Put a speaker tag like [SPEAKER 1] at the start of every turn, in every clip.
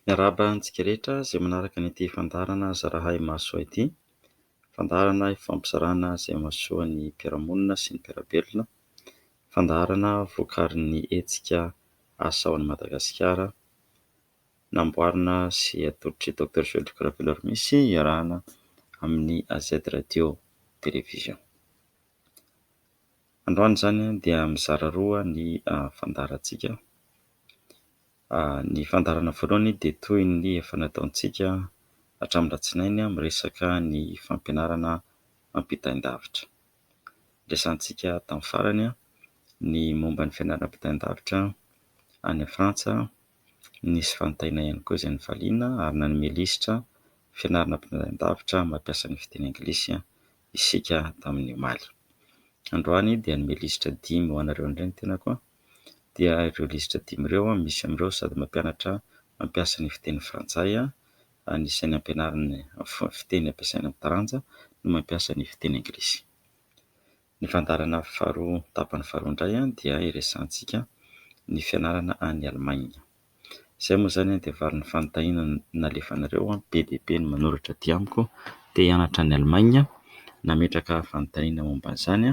[SPEAKER 1] Miarahaba antsika rehetra izay manaraka an'ity fandaharana Zarahay Mahasoa ity. Fandaharana ifampizarana izay mahasoa ny mpiara-monina sy ny mpiara-belona. Fandaharana vokarin'ny hetsika Asa ho an'i Madagasikara, namboarina sy atolotr'i Docteur Jean Luc Raveloarimisy iarahana amin'ny AZ Radio Télévision. Androany izany dia mizara roa ny fandaharantsika. Ny fandaharana voalohany dia toy ny efa nataontsika hatramin'ny alatsinainy, miresaka ny fampianarana ampitain-davitra. Resahantsika tamin'ny farany ny momba ny fianarana ampitain-davitra any Frantsa. Nisy fanontaniana ihany koa izay novaliana ary nanome lisitra fianarana ampitain-davitra mampiasa ny fiteny anglisy isika tamin'ny omaly. Androany dia hanome lisitra dimy ho anareo indray ny tenako. Dia ireo lisitra dimy ireo, misy amin'ireo sady mampianatra mampiasa ny fiteny frantsay, anisan'ny ampianariny fiteny ampiasaina amin'ny taranja no mampiasa ny fiteny anglisy. Ny fandaharana faharoa, tapany faharoa indray dia iresahantsika ny fianarana any Allemagne. Izay moa izany dia valin'ny fanontaniana nalefanareo, be dia be ny manoratra aty amiko te hianatra any Allemagne, nametraka fanontaniana momba an'izany,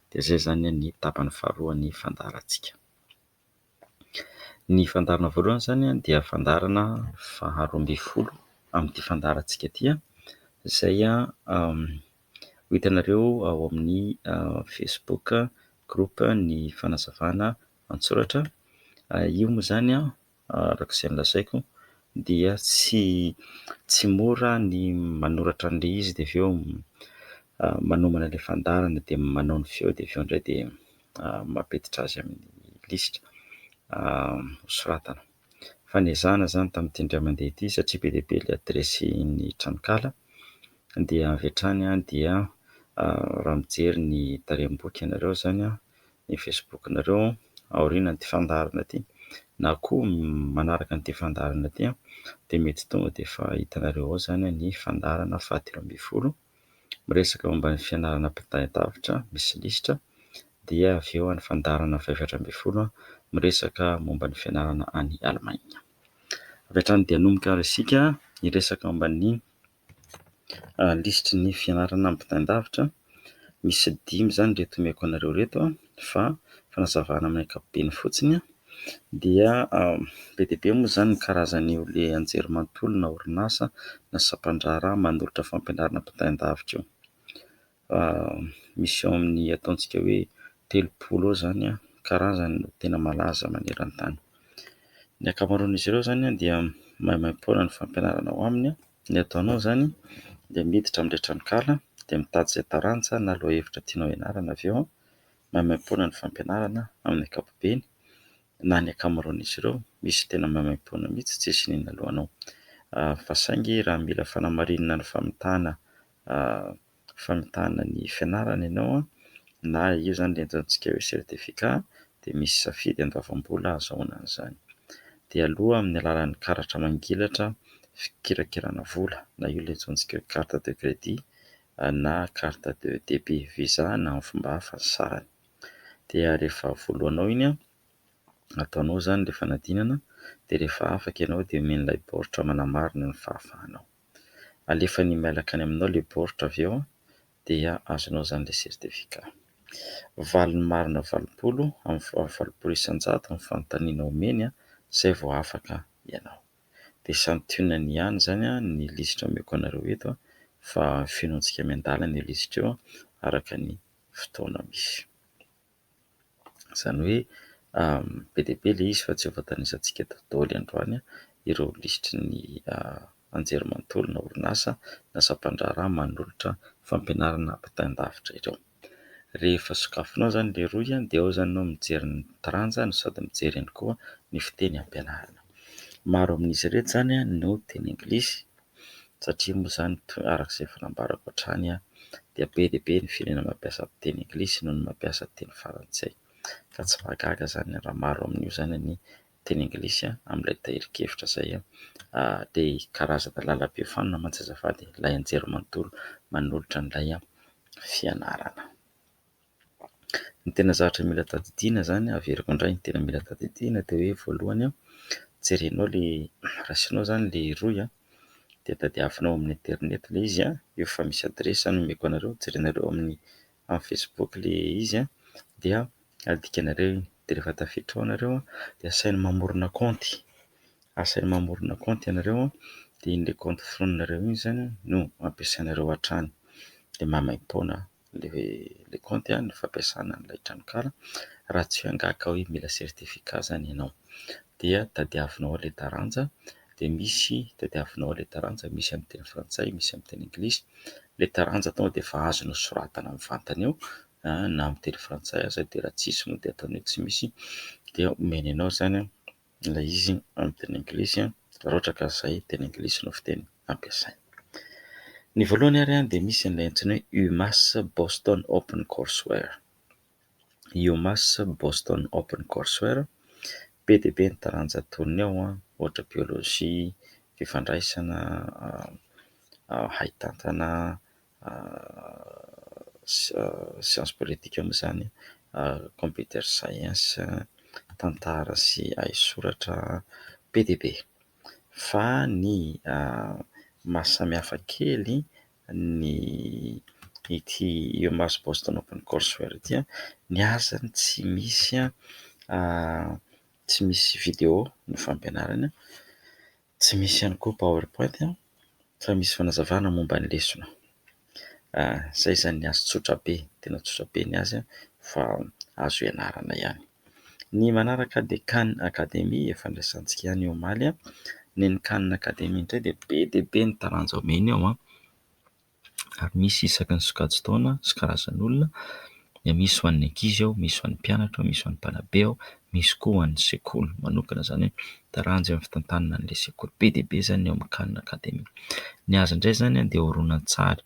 [SPEAKER 1] dia izay izany ny tapany faharoa ny fandaharantsika. Ny fandaharana voalohany izany dia fandaharana faharoa ambin'ny folo amin'ity fandaharantsika ity, izay ho hitanareo ao amin'ny Facebook groupe ny fanazavana an-tsoratra. Io moa izany araka izay nolazaiko dia tsy mora ny manoratra an'ilay izy dia avy eo manomana ilay fandaharana dia manao ny feo dia avy eo indray dia mampiditra azy amin'ny lisitra hosoratana. Fa niezahana izany tamin'ity indray mandeha ity satria be dia be ilay adiresin'ny tranonkala dia avy hatrany dia raha mijery ny tarehim-boky ianareo izany, ny Facebook-nareo aorianan'ity fandaharana ity na koa manaraka an'ity fandaharana ity dia mety tonga dia efa hitanareo ao izany ny fandaharana fahatelo ambin'ny folo miresaka momba ny fianarana ampitain-davitra misy lisitra dia avy eo ny fandaharana fahefatra ambin'ny folo miresaka momba ny fianarana any Allemagne. Avy hatrany dia hanomboka ary isika hiresaka momba ny lisitry ny fianarana ampitain-davitra. Misy dimy izany ireto omeko anareo ireto fa fanazavana amin'ny ankapobeny fotsiny dia be dia be moa izany ny karazan'io ilay anjerimanontolo na orinasa na sampan-draharaha manolotra fampianarana ampitain-davitra io. Misy eo amin'ny ataontsika hoe 30 eo izany karazany no tena malaza maneran-tany. Ny ankamaroan'izy ireo izany dia maimaimpoana ny fampianarana ao aminy. Ny ataonao izany dia miditra amin'ilay tranonkala dia mitady izay taranja na lohahevitra tianao hianarana avy eo. Maimaimpoana ny fampianarana amin'ny ankapobeny na ny ankamaroan'izy ireo. Misy tena maimaimpoana mihitsy tsisy n'inona alohanao. Fa saingy raha mila fanamarinana ny famitana ny fianarana ianao na io izany ilay ataontsika hoe certificat dia misy safidy andoavam-bola ahazoana an'izany. Dia aloha amin'ny alalan'ny karatra mangilatra fikirakirana vola na io ilay antsointsika hoe carte de crédit na carte de débit visa na amin'ny fomba hafa ny sarany. Dia rehefa voalohanao iny, ataonao izany ilay fanadinana dia rehefa afaka ianao dia omen'ilay baoritra manamarina ny fahafahanao. Alefany mialaka any aminao ilay baoritra avy eo dia azonao izany ilay certificat. Valiny marina 80 amin'ny 80% amin'ny fanontaniana omeny izay vao afaka ianao. Dia santionany ihany izany ny lisitra omeko anareo eto fa fenointsika miandalana io lisitra io araka ny fotoana misy. Izany hoe be dia be ilay izy fa tsy ho voatanisantsika eto daholo androany ireo lisitry ny anjerimanontolo na orinasa na sampan-draharaha manolotra fampianarana ampitain-davitra ireo. Rehefa sokafinao izany ilay rohy dia ao izany ianao mijery ny taranja no sady mijery ihany koa ny fiteny ampianarina. Maro amin'izy ireto izany no teny anglisy satria moa izany araka izay efa nambarako hatrany dia be dia be ny firenena mampiasa teny anglisy noho ny mampiasa teny frantsay. Ka tsy mahagaga izany raha maro amin'io izany ny teny anglisy amin'ilay tahirin-kevitra izay ilay karazana lalam-piofanana mantsy azafady ilay anjerimanontolo manolotra an'ilay fianarana. Ny tena zavatra mila tadidiana izany, averiko indray, ny tena mila tadidiana dia hoe voalohany, Jerenao ilay, raisinao izany ilay rohy dia tadiavinao amin'ny aterineto ilay izy. Io efa misy adiresy izany omeko anareo, jerenareo amin'ny Facebook ilay izy dia adikanareo iny. Dia rehefa tafiditra ao ianareo dia asainy mamorona kaonty. Asainy mamorona kaonty ianareo dia iny ilay kaonty foroninareo iny izany no ampiasainareo hatrany. Dia maimaim-poana ilay kaonty ny fampiasana an'ilay tranonkala raha tsy hoe angaha ka hoe mila sertifika izany ianao. Dia tadiavinao ao ilay taranja dia misy tadiavinao ao ilay taranja, misy amin'ny teny frantsay, misy amin'ny teny anglisy. Ilay taranja tonga dia efa azonao soratana mivantana eo na amin'ny teny frantsay aza dia raha tsisy moa dia ataony hoe tsy misy dia omeny anao izany ilay izy amin'ny teny anglisy raha ohatra ka izay teny anglisy no fiteny ampiasaina. Ny voalohany ary dia misy an'ilay antsoina hoe UMass Boston Open Courseware. UMass Boston Open Courseware, be dia be ny taranja atolony ao, ohatra biolojia, fifandraisana, haitantana, siansy politika moa izany, computer science, tantara sy haisoratra, be dia be. Fa ny mahasamihafa kely ny ity UMass Boston Open Courseware ity, ny azy izany tsy misy video ny fampianarana, tsy misy ihany koa powerpoint fa misy fanazavana momba ny lesona. Izay izany ny azy tsotra be, tena tsotra be ny azy fa azo ianarana ihany. Ny manaraka dia Khan Academy, efa niresahantsika ihany io omaly. Ny an'ny Khan Academy indray dia be dia be ny taranja omeny ao ary misy isaky ny sokajin-taona sy karazan'olona. Dia misy ho an'ny ankizy ao, misy ho an'ny mpianatra ao, misy ho an'ny mpanabe ao, misy koa ho an'ny sekoly manokana izany hoe taranja eo amin'ny fitantanana an'ilay sekoly. Be dia be izany ny ao amin'ny Khan Academy. Ny azy indray izany dia horonantsary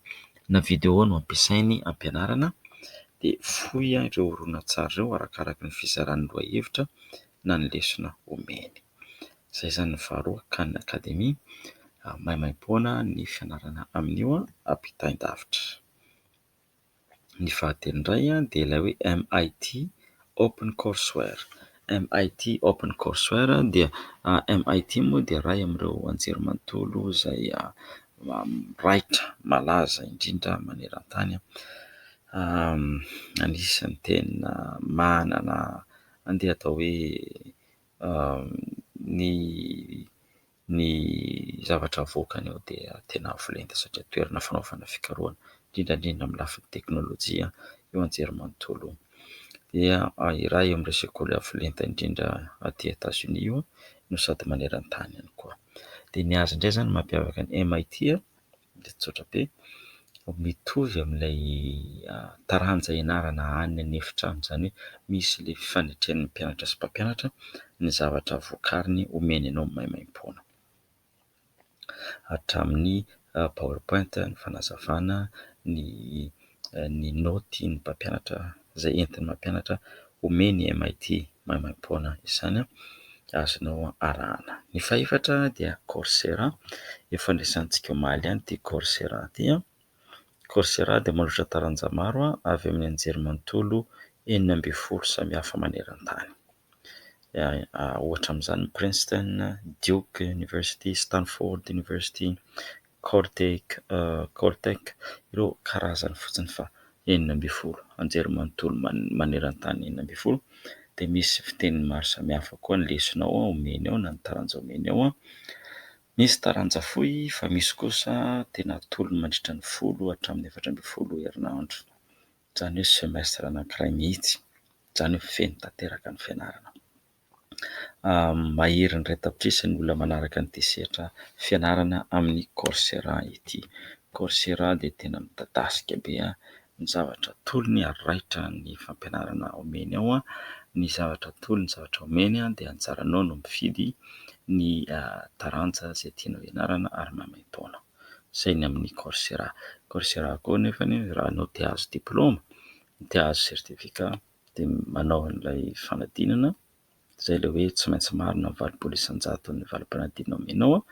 [SPEAKER 1] na video no ampiasainy hampianarana dia fohy ireo horonantsary ireo arakaraka ny fizaran'ny lohahevitra na ny lesona omeny. Izay izany ny faharoa Khan Academy, maimaimpoana ny fianarana amin'io ampitain-davitra. Ny fahatelo indray dia ilay hoe MIT Open Courseware. MIT Open Courseware dia MIT moa dia iray amin'ireo anjerimanontolo izay raitra, malaza indrindra maneran-tany. Anisan'ny tena manana andeha atao hoe ny zavatra avoakany ao dia tena avo lenta satria toerana fanaovana fikarohana indrindra indrindra amin'ny lafiny teknolojia io anjerimanontolo io. Dia iray amin'ireo sekoly avo lenta indrindra aty Etazonia io no sady maneran-tany ihany koa. Dia ny azy indray izany mampiavaka ny MIT dia tsotra be, mitovy amin'ilay taranja ianarana any an'efitrano izany hoe misy ilay fifanetren'ny mpianatra sy mpampianatra ny zavatra voakariny omeny anao maimaimpoana. Hatramin'ny powerpoint, ny fanazavana, ny naoty ny mpampianatra izay entiny mampianatra omeny MIT maimaimpoana izany azonao arahana. Ny fahefatra dia Coursera, efa niresahantsika omaly ihany ity Coursera ity. Coursera dia manolotra taranja maro avy amin'ny anjerimanontolo 16 samihafa maneran-tany. Ohatra amin'izany Princeton, Duke University, Stanford University, Caltech, ireo karazany fotsiny fa 16, anjerimanontolo maneran-tany 16 dia misy fiteny maro samihafa koa ny lesona ao omeny ao na ny taranja omeny ao. Misy taranja fohy fa misy kosa tena atolony mandritra ny 10 hatramin'ny 14 herinandro, izany hoe semestre anankiray mihitsy, izany hoe feno tanteraka ny fianarana. Maherin'ny 1 tapitrisa ny olona manaraka an'ity sehatra fianarana amin'ny Coursera ity. Coursera dia tena midadasika be ny zavatra atolony ary raitra ny fampianarana omeny ao. Ny zavatra atolony, ny zavatra omeny dia anjaranao no mifidy ny taranja izay tianao hianarana ary maimaimpoana. Izay ny amin'ny Coursera. Coursera koa anefa raha ianao te hahazo diplaoma, te hahazo sertifika dia manao an'ilay fanadinana. Izay ilay hoe tsy maintsy marina ny 80% ny valim-panadinana omenao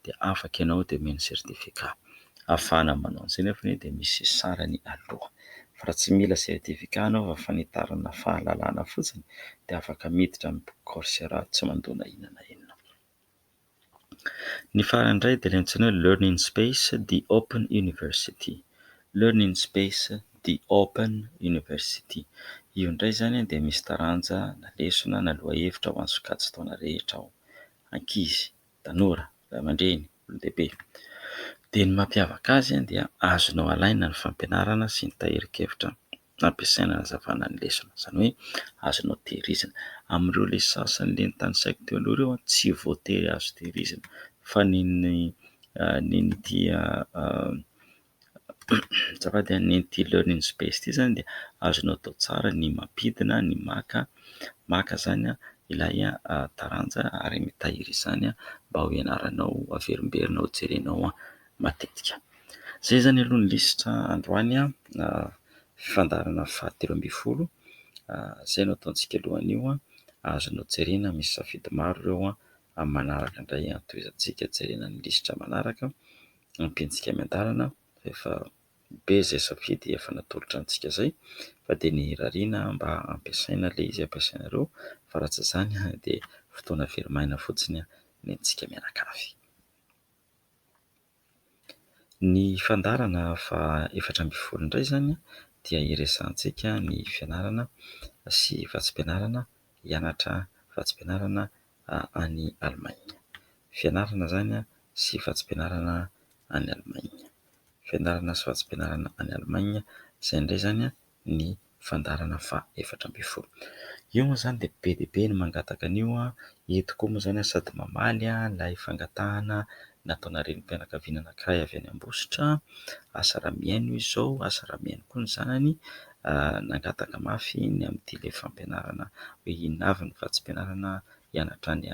[SPEAKER 1] dia afaka ianao dia omeny sertifika. Ahafahana manao an'izay nefa dia misy sarany aloha. Fa raha tsy mila sertifika ianao fa fanitarana fahalalana fotsiny dia afaka miditra amin'ny Coursera tsy mandoa na inona na inona. Ny farany indray dia ilay antsoina hoe Learning Space The Open University. Learning Space The Open University. Io indray izany dia misy taranja na lesona na lohahevitra ho an'ny sokajin-taona rehetra ao. Ankizy, tanora, ray aman-dreny, olon-dehibe. Dia ny mampiavaka azy dia azonao alaina ny fampianarana sy ny tahirin-kevitra nampiasaina hanazavana ny lesona. Izany hoe azonao tehirizina. Amin'ireo ilay sasany ilay notanisaiko teo aloha ireo tsy voatery azo tehirizina fa ny nen'ity azafady, nen'ity Learning Space ity izany dia azonao atao tsara ny mampidina, ny maka, maka izany ilay taranja ary mitahiry izany mba ho ianaranao averimberina ho jerenao matetika. Izay izany aloha ny lisitra androany, fandaharana fahatelo ambin'ny folo. Izay no ataontsika alohan'io. Azonao jerena, misy safidy maro ireo. Amin'ny manaraka indray tohizantsika jerena ny lisitra manaraka, ampiantsika miandalana. Efa be izay safidy efa natolotra antsika izay fa dia ny irariana mba ampiasaina ilay izy, ampiasainareo fa raha tsy izany dia fotoana very maina fotsiny ny antsika mianakavy. Ny fandaharana faha-14 indray izany dia iresahantsika ny fianarana sy vatsim-pianarana, hianatra vatsim-pianarana any Allemagne. Fianarana izany sy vatsim-pianarana any Allemagne. Fianarana sy vatsim-pianarana any Allemagne, izay indray izany ny fandaharana faha-14. Io moa izany dia be dia be ny mangataka an'io. Eto koa moa izany sady mamaly ilay fangatahana nataona renim-pianakaviana anankiray avy any Ambositra. Asa raha mihaino izy izao, asa raha mihaino koa ny zanany. Nangataka mafy ny amin'ity ilay fampianarana hoe inona avy ny vatsim-pianarana hianatra any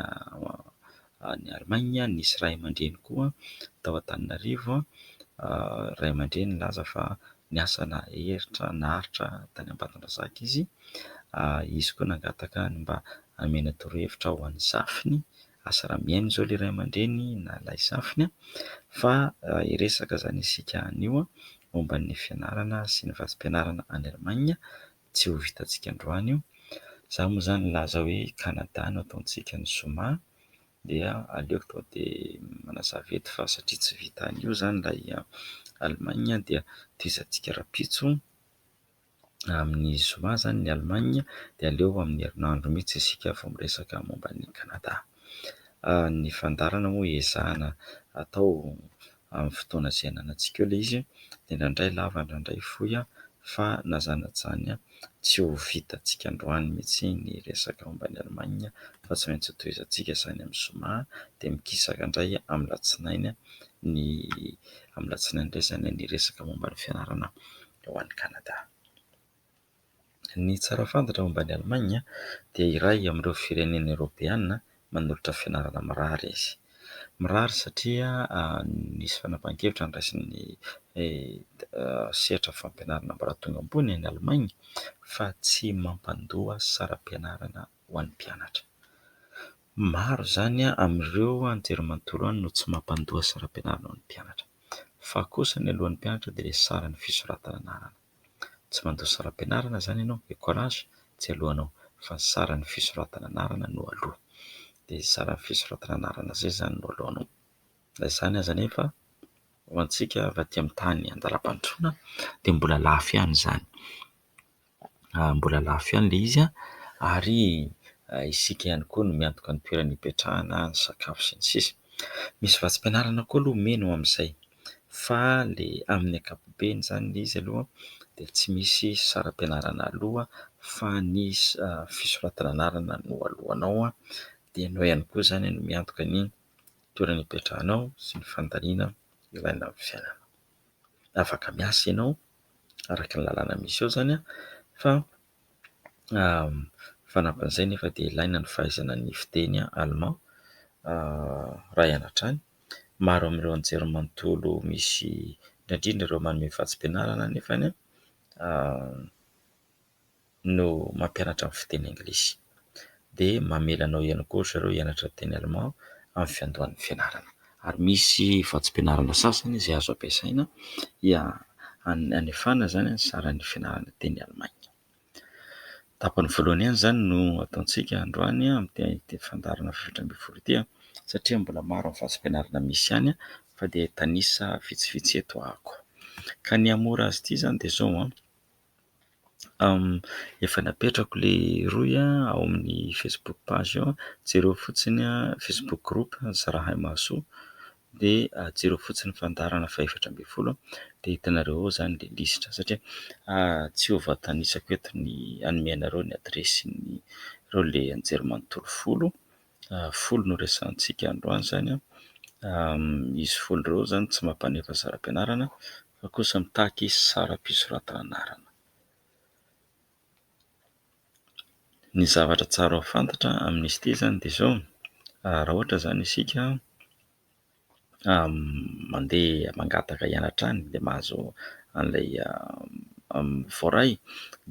[SPEAKER 1] Allemagne. Nisy ray aman-dreny koa tao Antananarivo, ray aman-dreny nilaza fa niasa naharitra tany Ambatondrazaka izy. Izy koa nangataka ny mba hamena torohevitra ho an'ny zafiny. Asa raha mihaino izao ilay ray aman-dreny na ilay zafiny fa hiresaka izany isika anio momba ny fianarana sy ny vatsim-pianarana any Allemagne. Tsy ho vitantsika androany io. Izaho moa izany nilaza hoe Canada no ataontsika ny zoma dia aleoko tonga dia manazava eto fa satria tsy vita anio izany ilay Allemagne dia tohizantsika rahampitso. Amin'ny zoma izany ny Allemagne dia aleo amin'ny herinandro mihitsy isika vao miresaka momba ny Canada. Ny fandaharana moa ezahana atao amin'ny fotoana izay ananantsika eo ilay izy dia indraindray lava indraindray fohy fa na izany na izany tsy ho vitantsika androany mihitsy ny resaka momba ny Allemagne fa tsy maintsy ho tohizantsika izany amin'ny zoma dia mikisaka indray amin'ny alatsinainy ny amin'ny alatsinainy indray izany ny resaka momba ny fianarana ho an'i Canada. Ny tsara fantatra momba an'i Allemagne dia iray amin'ireo firenena eoropeana manolotra fianarana mirary izy. Mirary satria nisy fanapahan-kevitra noraisin'ny sehatra fampianarana ambaratonga ambony any Allemagne fa tsy mampandoa saram-pianarana ho an'ny mpianatra. Maro izany amin'ireo anjerimanontolo any no tsy mampandoa saram-pianarana ho an'ny mpianatra. Fa kosa ny alohan'ny mpianatra dia ilay saran'ny fisoratana anarana. Tsy mandoa saram-pianarana izany ianao, écolage tsy alohanao fa ny saran'ny fisoratana anarana no aloha. Dia saran'ny fisoratana anarana izay izany no alohanao. Na izany aza anefa ho antsika avy aty amin'ny tany andalam-pandrosoana dia mbola lafo ihany izany. Mbola lafo ihany ilay izy ary isika ihany koa no miantoka ny toerana hipetrahana, ny sakafo sy ny sisa. Misy vatsim-pianarana koa aloha omena ho amin'izay fa ilay amin'ny ankapobeny izany ilay izy aloha dia tsy misy saram-pianarana aloha fa ny fisoratana anarana no alohanao dia ianao ihany koa izany no miantoka ny toerana hipetrahanao sy ny fandaniana ilaina amin'ny fiainana. Afaka miasa ianao araka ny lalàna misy eo izany fa fanampin'izay nefa dia ilaina ny fahaizana ny fiteny allemand raha hianatra any. Maro amin'ireo anjerimanontolo misy indrindra indrindra ireo manome vatsim-pianarana nefa no mampianatra amin'ny fiteny anglisy. Dia mamela anao ihany koa ry zareo hianatra teny allemand amin'ny fiandohan'ny fianarana. Ary misy vatsim-pianarana sasany izay azo ampiasaina hanefana izany ny saran'ny fianarana teny Allemagne. Tapany voalohany ihany izany no ataontsika androany amin'ity fandaharana faha-14 ity, satria mbola maro ny vatsim-pianarana misy any fa dia hitanisa vitsivitsy eto aho. Ka ny hahamora azy ity izany dia izao an, efa napetrako ilay rohy ao amin'ny Facebook page ao, jereo fotsiny Facebook groupe Zarahay Mahasoa dia jereo fotsiny ny fandaharana faha-14 dia hitanareo ao izany ilay lisitra satria tsy ho voatanisako eto ny hanome anareo ny adiresin'ireo ilay anjerimanontolo 10, 10 no resahantsika androany izany an, izy 10 ireo izany tsy mampanefa saram-pianarana fa kosa mitaky saram-pisoratana anarana. Ny zavatra tsara ho fantatra amin'izy ity izany dia izao, raha ohatra izany isika mandeha mangataka hianatra any dia mahazo an'ilay voaray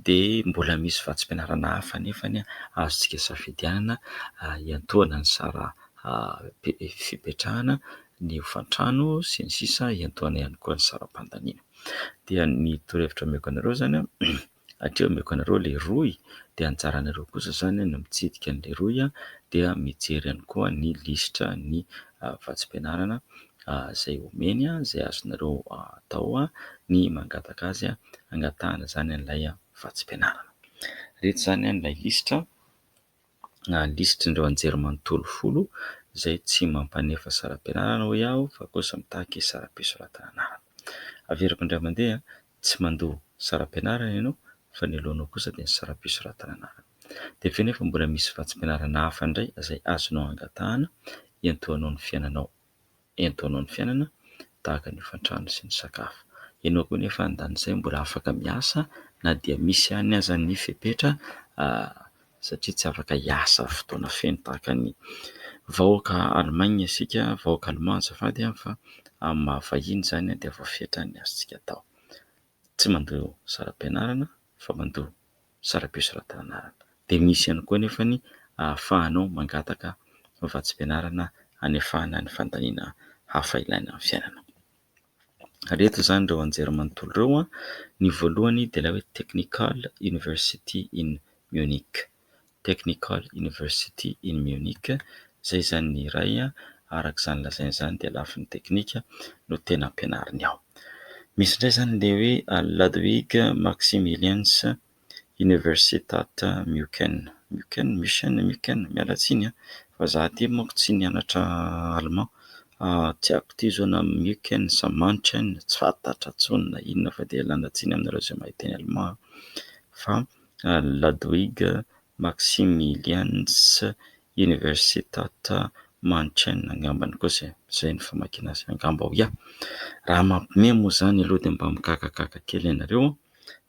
[SPEAKER 1] dia mbola misy vatsim-pianarana hafa anefa azontsika safidianana hiantohana ny sara fipetrahana, ny hofan-trano sy ny sisa hiantohana ihany koa ny saram-pandaniana. Dia ny torohevitra omeko anareo izany an, hatreo omeko anareo ilay rohy dia anjaranareo kosa izany no mitsidika an'ilay rohy dia mijery ihany koa ny lisitra ny vatsim-pianarana izay omeny, izay azonareo atao ny mangataka azy, angatahana izany an'ilay vatsim-pianarana. Ireto izany ilay lisitra, lisitrin'ireo anjerimanontolo 10 izay tsy mampanefa saram-pianarana hoy aho fa kosa mitaky saram-pisoratana anarana. Averiko indray mandeha, tsy mandoa saram-pianarana ianao fa ny alohanao kosa dia ny saram-pisoratana anarana. Dia avy eo nefa mbola misy vatsim-pianarana hafa indray izay azonao angatahana hiantohanao ny fiainanao, hiantohanao ny fiainana tahaka ny hofan-trano sy ny sakafo. Ianao koa nefa andanin'izay mbola afaka miasa na dia misy ihany aza ny fepetra satria tsy afaka hiasa fotoana feno tahaka ny vahoaka Allemagne isika, vahoaka Allemand azafady fa amin'ny maha vahiny izany dia voafetra ny azontsika atao. Tsy mandoa saram-pianarana fa mandoa saram-pisoratana anarana. Dia misy ihany koa anefa ny ahafahanao mangataka vatsim-pianarana hanefana ny fandaniana hafa ilaina amin'ny fiainana. Ireto izany ireo anjerimanontolo ireo. Ny voalohany dia ilay hoe Technical University in Munich. Technical University in Munich, izay izany ny iray, araka izany lazaina izany dia lafiny teknika no tena ampianariny ao. Misy indray izany ilay hoe Ludwig Maximilians Universitat München. München, München, München, miala tsiny fa za aty manko tsy nianatra allemand. Tsy haiko ity izao na München sa München, tsy fantatra intsony na inona fa dia ialana tsiny aminareo izay mahay teny allemand fa Ludwig Maximilians Universitat München angambany kosa e, izay no famakiana azy angamba hoy aho. Raha mampime moa izany aloha dia mba mikakakaka kely ianareo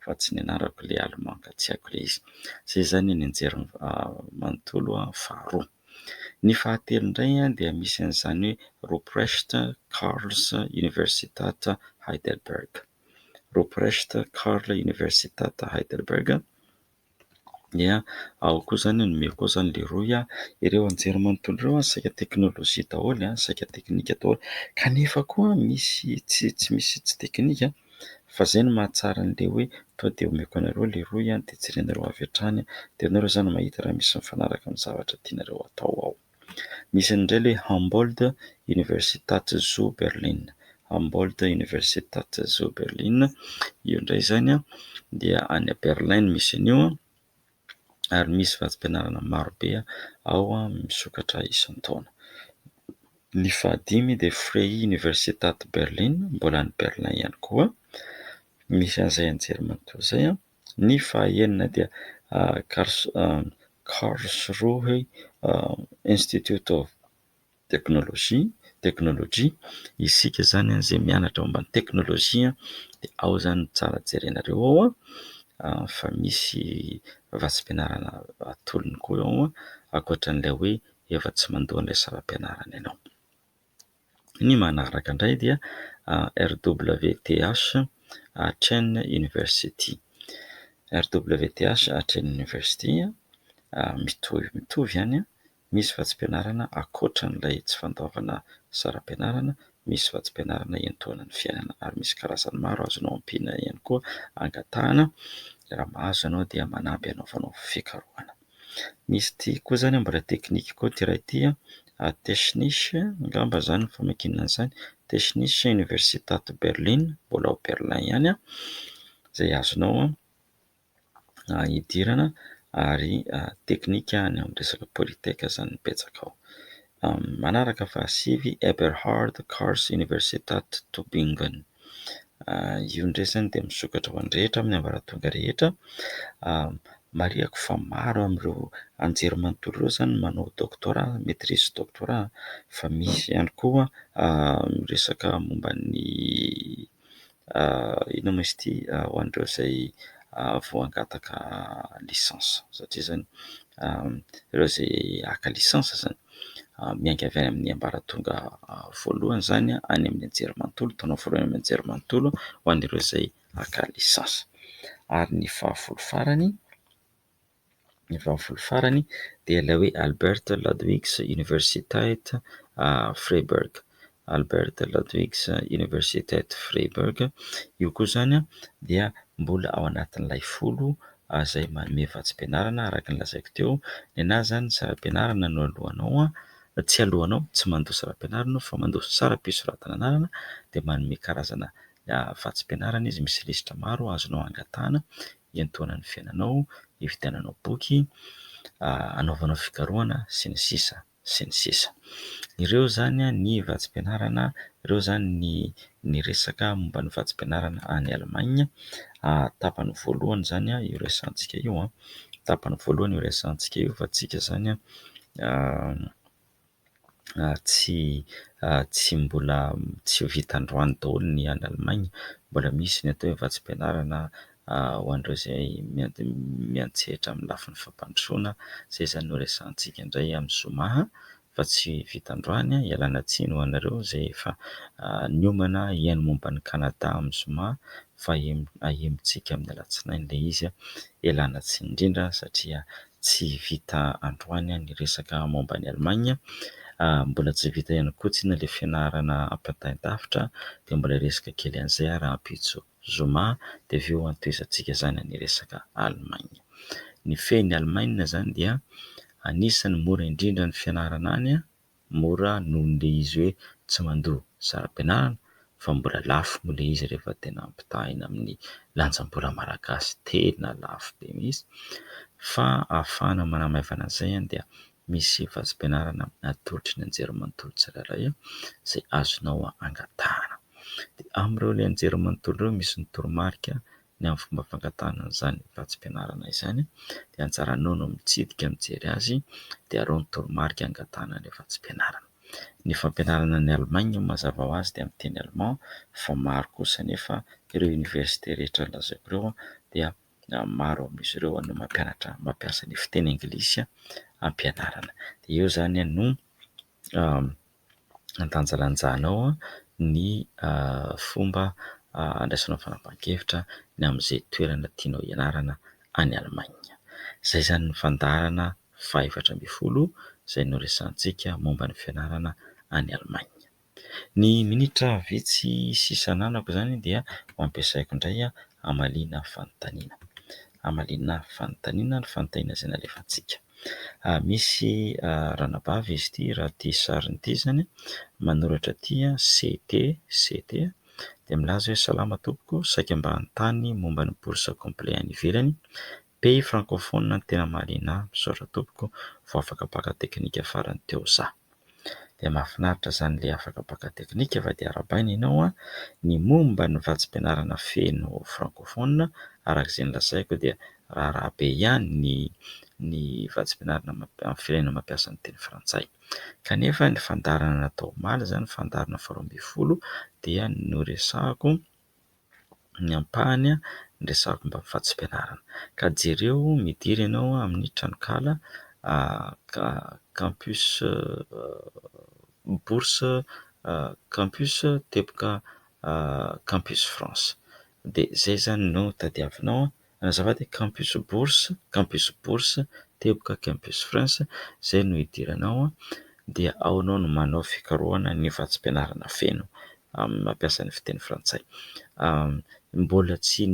[SPEAKER 1] fa tsy nianarako ilay allemand ka tsy haiko ilay izy. Izay izany ny anjerimanontolo faharoa. Ny fahatelo indray dia misy an'izany hoe Ruprecht Karls Universitat Heidelberg. Ruprecht Karl Universitat Heidelberg dia ao koa izany nomeko koa izany ilay rohy. Ireo anjerimanontolo ireo saika teknôlôjia daholo, saika teknika daholo kanefa koa misy tsy misy tsy teknika fa izay no mahatsara an'ilay hoe tonga dia omeko anareo ilay rohy dia jerenareo avy hatrany dia ianareo izany mahita raha misy mifanaraka amin'ny zavatra tianareo atao ao. Misy indray ilay Humboldt Universitat zu Berlin. Humboldt Universitat zu Berlin, io indray izany dia any Berlin no misy an'io ary misy vatsim-pianarana marobe ao misokatra isan-taona. Ny fahadimy dia Freie Universitat Berlin, mbola any Berlin ihany koa, misy an'izay anjerimanontolo izay. Ny fahaenina dia Karlsruhe Institute of Technology, Technology. Isika izany izay mianatra momba ny teknôlôjia dia ao izany no tsara jerenareo ao fa misy vatsim-pianarana atolony koa ao ankoatran'ilay hoe efa tsy mandoa an'ilay saram-pianarana ianao. Ny manaraka indray dia RWTH Aachen University. RWTH Aachen University mitovy mitovy ihany, misy vatsim-pianarana ankoatran'ilay tsy fandoavana saram-pianarana, misy vatsim-pianarana hiantohana ny fiainana ary misy karazany maro azonao ampiana ihany koa angatahana. Raha mahazo ianao dia manampy anaovanao fikarohana. Misy ity koa izany mbola teknika koa ity iray ity, Technische angamba izany ny famakiana an'izany, Technische Universität Berlin, mbola ao Berlin ihany, izay azonao hidirana ary teknika any amin'ny resaka Polytech izany no betsaka ao. Manaraka fahasivy, Eberhard Karls Universität Tübingen. Io indray izany dia misokatra ho an'ny rehetra amin'ny ambaratonga rehetra. Marihako fa maro amin'ireo anjerimanontolo ireo izany manao doctorat, maîtrise doctorat, fa misy ihany koa miresaka momba ny inona moa izy ity ho an'ireo izay vao hangataka licence satria izany ireo izay haka licence izany miainga avy any amin'ny ambaratonga voalohany izany any amin'ny anjerimanontolo, taona voalohany amin'ny anjerimanontolo ho an'ireo izay haka licence. Ary ny fahafolo farany, ny fahafolo farany dia ilay hoe Albert Ludwigs Universität Freiburg. Albert Ludwigs Universität Freiburg. Io koa izany dia mbola ao anatin'ilay 10 izay manome vatsim-pianarana araka ny lazaiko teo. Ny anahy izany saram-pianarana no alohanao, tsy alohanao, tsy mandoa saram-pianarana fa mandoa saram-pisoratana anarana dia manome karazana vatsim-pianarana izy, misy lisitra maro azonao angatahana hiantohana ny fiainanao, hividiananao boky, hanaovanao fikarohana sy ny sisa sy ny sisa. Ireo izany ny vatsim-pianarana, ireo izany ny resaka momba ny vatsim-pianarana any Allemagne. Tapany voalohany izany io resahantsika io, tapany voalohany io resahantsika io fa tsika izany tsy mbola tsy vita androany daholo ny any Allemagne. Mbola misy ny atao hoe vatsim-pianarana ho an'ireo izay miantsehatra amin'ny lafiny fampandrosoana. Izay izany no resahantsika indray amin'ny zoma fa tsy vita androany. Ialana tsiny ho anareo izay efa niomana hihaino momba ny Kanada amin'ny zoma fa ahemotsika amin'ny alatsinainy ilay izy. Ialana tsiny indrindra satria tsy vita androany ny resaka momba ny Allemagne. Mbola tsy vita ihany koa tsinona ilay fianarana ampitain-davitra dia mbola hiresaka kely an'izay rahampitso zoma dia avy eo antohizantsika izany ny resaka Allemagne. Ny fehin'ny Allemagne izany dia anisan'ny mora indrindra ny fianarana any, mora noho ilay izy hoe tsy mandoa saram-pianarana fa mbola lafo moa ilay izy rehefa tena ampitahaina amin'ny lanjam-bola malagasy, tena lafo be mihitsy. Fa ahafahana manamaivana an'izay dia misy vatsim-pianarana atolotry ny anjerimanontolo tsirairay izay azonao angatahana. Dia amin'ireo ilay anjerimanontolo ireo misy ny toromarika ny amin'ny fomba fangatahana an'izany vatsim-pianarana izany. Dia anjaranao no mitsidika mijery azy dia arao ny toromarika angatahana ilay vatsim-pianarana. Ny fampianarana any Allemagne mazava ho azy dia amin'ny teny allemand fa maro kosa anefa ireo oniversite rehetra lazaiko ireo dia maro amin'izy ireo no mampianatra mampiasa ny fiteny anglisy ampianarana. Dia eo izany no andanjalanjanao ny fomba andraisanao fanapahan-kevitra ny amin'izay toerana tianao hianarana any Allemagne. Izay izany ny fandaharana faha-14 izay noresahantsika momba ny fianarana any Allemagne. Ny minitra vitsy sisa ananako izany dia ho ampiasaiko indray hamaliana fanontaniana. Hamaliana fanontaniana ny fanontaniana izay nalefantsika. Misy ranabavy izy ity, raha ity sariny ity izany, manoratra ity CT, CT dia milaza hoe salama tompoko, saika mba hanontany momba ny bourse complet any ivelany. Pays francophone no tena mahaliana ahy, misaotra tompoko, vao afaka baka teknika farany teo za. Dia mahafinaritra izany ilay afaka baka teknika fa dia arahabaina ianao. Ny momba ny vatsim-pianarana feno francophone, araka izay nolazaiko dia raharaha be ihany ny vatsim-pianarana amin'ny firenena mampiasa ny teny frantsay. Kanefa ny fandaharana natao omaly izany, fandaharana faha-12 dia noresahako ny ampahany noresahako momba ny vatsim-pianarana. Ka jereo, midira ianao amin'ny tranonkala campus bourse campus teboka campus France. Dia izay izany no tadiavinao. Azafady, campus bourse, campus bourse teboka campus France, izay no hidiranao dia ao ianao no manao fikarohana ny vatsim-pianarana feno. mampiasa ny fiteny frantsay. Mbola tsy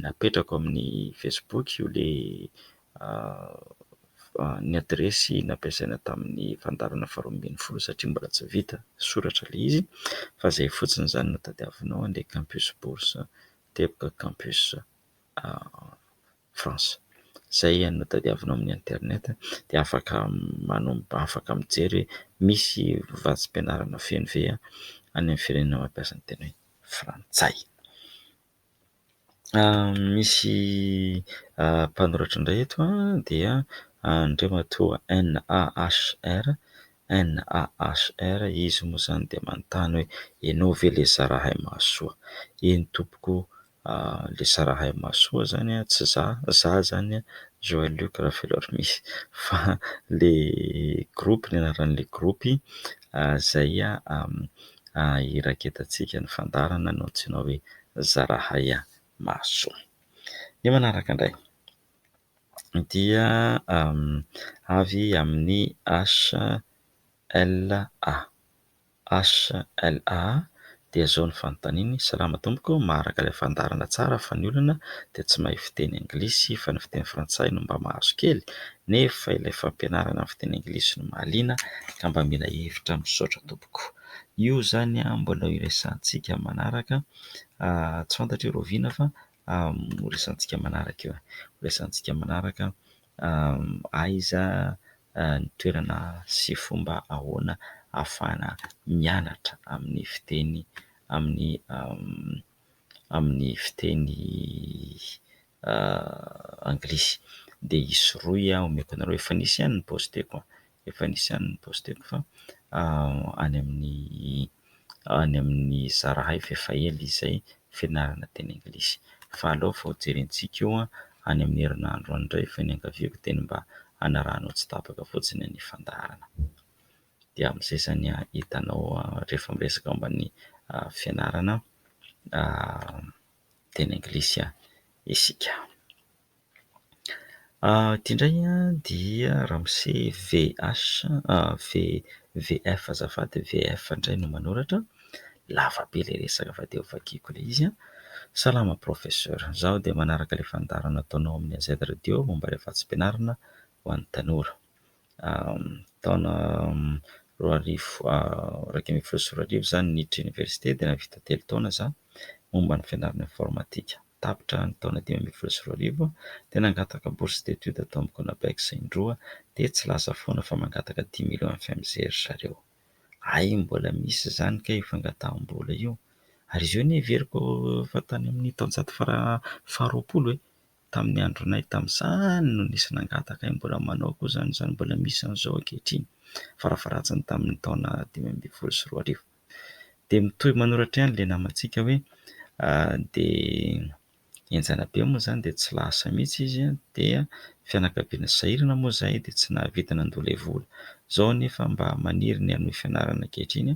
[SPEAKER 1] napetrako amin'ny Facebook io ilay ny adiresy nampiasaina tamin'ny fandaharana faharoa ambin'ny folo satria mbola tsy vita soratra ilay izy fa izay fotsiny izany no tadiavinao, ilay Campus Bourse teboka Campus France. Izay no tadiavinao amin'ny internet dia afaka manomboka, afaka mijery hoe misy vatsim-pianarana feno ve any amin'ny firenena mampiasa ny teny hoe frantsay. Misy mpanoratra indray eto dia Andriamatoa N A H R, N A H R, izy moa izany dia manontany hoe ianao ve ilay Zarahay Mahasoa? Eny tompoko, ilay Zarahay Mahasoa izany tsy izaho, izaho izany Joël Luc Raveloarimisy fa ilay groupe, ny anaran'ilay groupe izay iraketantsika ny fandaharana no antsoina hoe Zarahay Mahasoa. Ny manaraka indray dia avy amin'ny H L A, H L A dia izao ny fanontaniany: salama tompoko, maharaka ilay fandaharana tsara fa ny olana dia tsy mahay fiteny anglisy fa ny fiteny frantsay no mba mahazo kely, nefa ilay fampianarana ny fiteny anglisy no mahaliana ka mba mila hevitra, misaotra tompoko. Io izany mbola horesahantsika manaraka, tsy fantatro hoe rahoviana fa horesahantsika manaraka io, horesahantsika manaraka aiza ny toerana sy fomba ahoana ahafahana mianatra amin'ny fiteny, amin'ny amin'ny fiteny anglisy. Dia hisy rohy omeko anareo, efa nisy ihany ny posteko, efa nisy ihany ny posteko fa any amin'ny any amin'ny Zarahay fa efa ela izay fianarana teny anglisy. Fa aleo fa hojerentsika io any amin'ny herinandro any indray fa ny ankaviako dia ny mba hanarahanao tsy tapaka fotsiny ny fandaharana. Dia amin'izay izany hitanao rehefa miresaka momba ny fianarana teny anglisy isika. Ity indray dia ramose V H, V, V F azafady, V F indray no manoratra. Lava be ilay resaka fa dia hovakiko ilay izy. Salama professeur, izaho dia manaraka ilay fandaharana ataonao amin'ny AZ Radio momba ilay vatsim-pianarana ho an'ny tanora. Taona roa arivo, 2011 izany niditra oniversite dia nahavita 3 taona izaho momba ny fianarana informatika. Tapitra ny taona 2015 dia nangataka bourse d'études tao amin'ny Conabex indroa dia tsy lasa foana fa mangataka dimy millions F M G ry zareo. Hay mbola misy izany kay io fangataham-bola io. Ary izy io anie heveriko fa tany amin'ny taonjato faharoapolo e. Tamin'ny andronay tamin'izany no nisy nangataka, hay mbola manao koa izany, izany mbola misy an'izao ankehitriny. Farafaharatsiny tamin'ny taona 2015. Dia mitohy manoratra ihany ilay namantsika hoe dia henjana be moa izany dia tsy lasa mihitsy izy, dia fianakaviana sahirana moa izahay dia tsy nahavita nandoa ilay vola. Izao anefa mba maniry ny hanohy fianarana ankehitriny,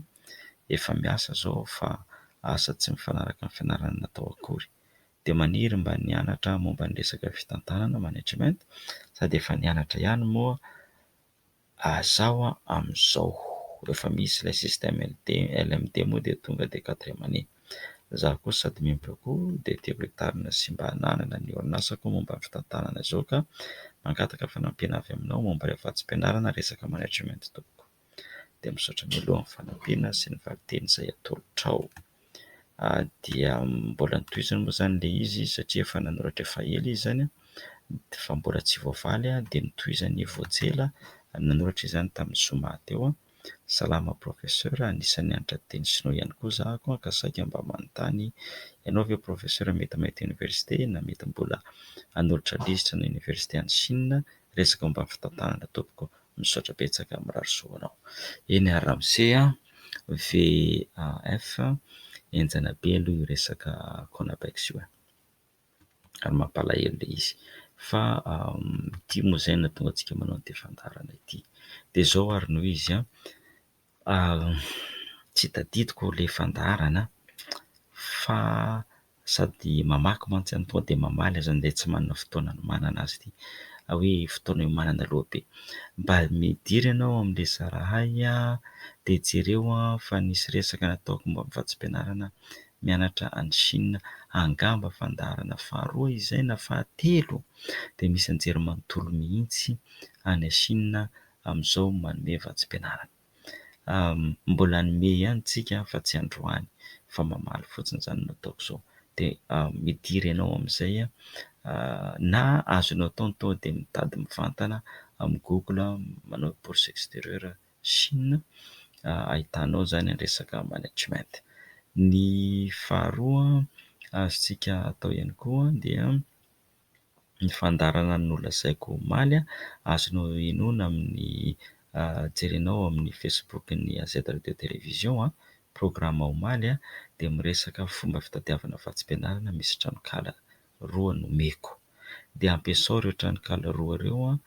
[SPEAKER 1] efa miasa izao fa asa tsy mifanaraka amin'ny fianarana natao akory. Dia maniry mba nianatra momba ny resaka fitantanana management, sady efa nianatra ihany moa zaho amin'izao. Efa misy ilay système L D, L M D moa dia tonga dia quatrième année. Zaho koa sady miompy akoho dia tiako hitarina sy mba hananana ny orinasako momba ny fitantanana izao ka mangataka fanampiana avy aminao momba ilay vatsim-pianarana resaka management tompoko. Dia misaotra mialoha amin'ny fanampiana sy ny valinteny izay atolotrao. Dia mbola notohizany moa izany ilay izy satria efa nanoratra efa ela izy izany fa mbola tsy voavaly, dia notohizany vao tsy ela nanoratra izany tamin'ny zoma teo. Salama professeur, anisan'ny nianatra teny sinoa ihany koa zaho ka saika mba manontany ianao ve professeur mety mahita université na mety mbola hanolotra lisitra ny université any Chine resaka momba ny fitantanana tompoko. Misaotra betsaka, mirary soa ho anao. Eny ary ramose a, V A F, henjana be aloha io resaka Conabex io e. Ary mampalahelo ilay izy. Fa ity moa izay no nahatonga antsika manao an'ity fandaharana ity. Dia izao ary no izy an, tsy tadidiko ilay fandaharana fa sady mamaky mantsy aho no tonga dia mamaly aza andeha tsy manana fotoana hanomanana azy ity. hoe fotoana hiomanana aloha be. Mba midira ianao amin'ilay Zarahay dia jereo fa nisy resaka nataoko momba ny vatsim-pianarana mianatra any Chine. Angamba fandaharana faharoa izay na fahatelo dia misy anjerimanontolo mihitsy any Chine amin'izao manome vatsim-pianarana. Mbola hanome ihany tsika fa tsy androany fa mamaly fotsiny izany no ataoko izao. Dia midira ianao amin'izay na azonao atao ny tonga dia mitady mivantana amin'ny Google manao bourse extérieure Chine ahitanao izany ny resaka management. Ny faharoa azontsika atao ihany koa dia ny fandaharana nolazaiko omaly, azonao henoina amin'ny jerenao amin'ny Facebook-n'ny AZ Radio Télévision, programa omaly dia miresaka fomba fitadiavana vatsim-pianarana misy tranonkala roa nomeko. Dia ampiasao ireo tranonkala roa ireo,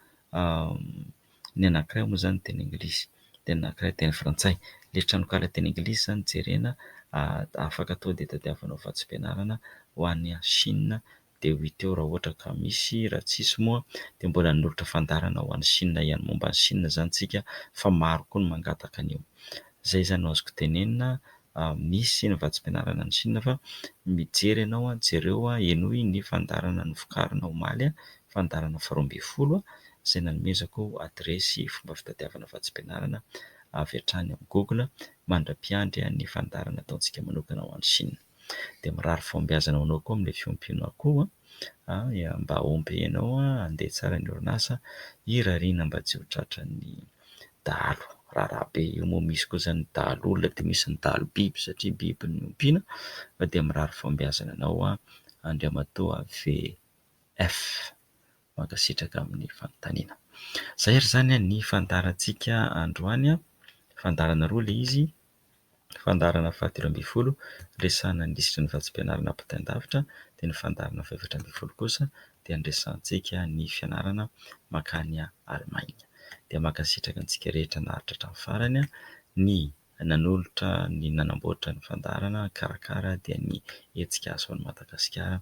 [SPEAKER 1] ny anankiray moa izany teny anglisy dia ny anankiray teny frantsay. Ilay tranonkala teny anglisy izany jerena, afaka atao dia tadiavinao vatsim-pianarana ho any Chine dia ho hita eo raha ohatra ka misy, raha tsisy moa dia mbola hanolotra fandaharana ho an'i Chine ihany momba an'i Chine izany tsika fa maro koa ny mangataka an'io. Izay izany no azoko tenenina, misy ny vatsim-pianarana any Chine fa mijery ianao, jereo, henoy ny fandaharana novokarina omaly, fandaharana faharoa ambin'ny folo izay nanomezako adiresy fomba fitadiavana vatsim-pianarana avy hatrany amin'ny Google mandra-piandry ny fandaharana ataontsika manokana ho an'i Chine. Dia mirary fahombiazana ho anao koa amin'ilay fiompiana akoho mba hahomby ianao, handeha tsara ny orinasa, irariana mba tsy ho tratran'ny dahalo. Raharaha be io moa misy koa izany ny dahalo olona dia misy ny dahalo biby satria biby no ompiana fa dia mirary fahombiazana anao Andriamatoa VF. Mankasitraka amin'ny fanontaniana. Izay ary izany ny fandaharantsika androany. Fandaharana roa ilay izy. Fandaharana fahatelo ambin'ny folo, resahana ny lisitry ny vatsim-pianarana ampitain-davitra, dia ny fandaharana fahefatra ambin'ny folo kosa dia niresahantsika ny fianarana mankany Allemagne. Dia mankasitraka antsika rehetra naharitra hatramin'ny farany, ny nanolotra, ny nanamboatra ny fandaharana, nikarakara dia ny hetsika Azo an'i Madagasikara,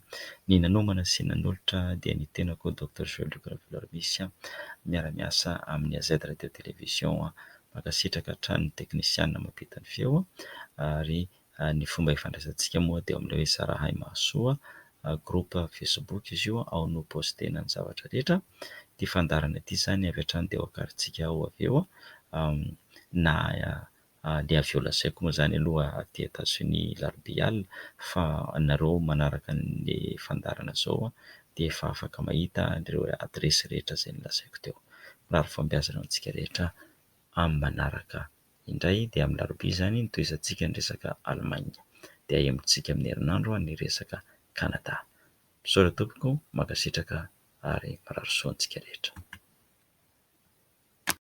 [SPEAKER 1] ny nanomana sy nanolotra dia ny tenako Docteur Jean Luc Raveloarmisy miara-miasa amin'ny AZ Radio Télévision. Mankasitraka hatrany ny teknisianina mampita ny feo ary ny fomba ifandraisantsika moa dia ao amin'ilay hoe Zarahay Mahasoa groupe Facebook izy io, ao no postena ny zavatra rehetra. Ity fandaharana ity izany avy hatrany dia ho akarintsika ao avy eo na ilay avy eo lazaiko moa izany aloha aty Etazonia alarobia alina fa nareo manaraka ny fandaharana izao dia efa afaka mahita ireo adiresy rehetra izay nolazaiko teo. Mirary fahombiazana ho antsika rehetra amin'ny manaraka indray dia amin'ny alarobia izany no tohizantsika ny resaka Allemagne dia ahemotsika amin'ny herinandro ny resaka Canada. Misaotra tompoko, mankasitraka ary mirary soa antsika rehetra.